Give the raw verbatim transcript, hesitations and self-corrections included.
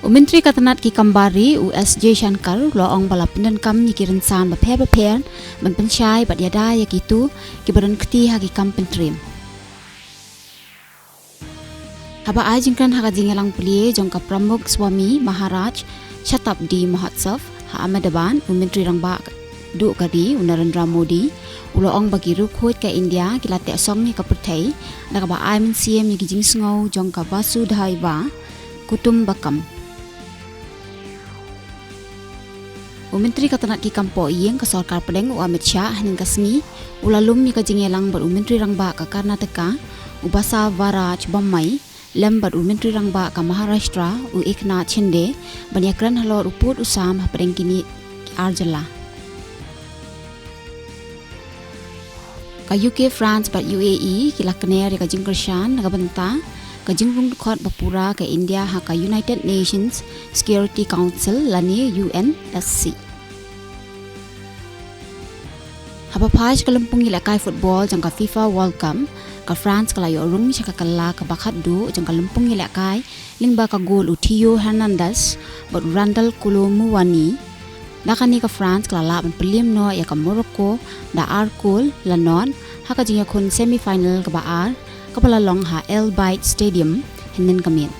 U Myntri ka tnat ki kam bar ri, u S Jaishankar, u la ong ba la pyndonkam ïa ki rynsan bapher bapher ban pynshai bad ïada ïa kito kiba don kti ha ki kam pyntriem. Haba ai jingkren ha ka jingïalang plie jong ka Pramukh Swami Maharaj Shatabdi Mahotsav ha Ahmedabad, u Myntri Rangbah duh ka ri, u Narendra Modi, u la ong ba ki riewkhuid ka India ki la teh song ïa ka pyrthei da kaba ai mynsiem ïa ki jingsngew jong ka Vasudhaiva Kutumbakam. U Myntri ka tnat ki kam poh ïing ka sorkar pdeng, u Amit Shah, hynnin ka sngi u la lum ïa ka jingïalang bad u Myntri Rangbah ka Karnataka, u Basavaraj Bommai, lem bad u Myntri Rangbah ka Maharashtra, u Eknath Shinde, ban ïakren halor u pud u sam hapdeng kine ki ar jylla. Ka U K, France bad U A E ki la kner ïa ka jingkyrshan na ka bynta ka jingrung dkhot bapura ka India ha ka United Nations Security Council lane U N S C. Haba phai sha ka lympung ïalehkai football jong ka FIFA World Cup, ka France ka la ïoh rung sha ka kylla kaba khatduh jong ka lympung ïalehkai lyngba ka gol u Theo Hernandez bad u Randal Kolo Muani. Da kane ka France ka la lah ban pynrem noh ïa ka Morocco da ar kol la nod ha ka jingïakhun semi-final kaba ar kaba la long ha El Bayt Stadium hynnin ka miet.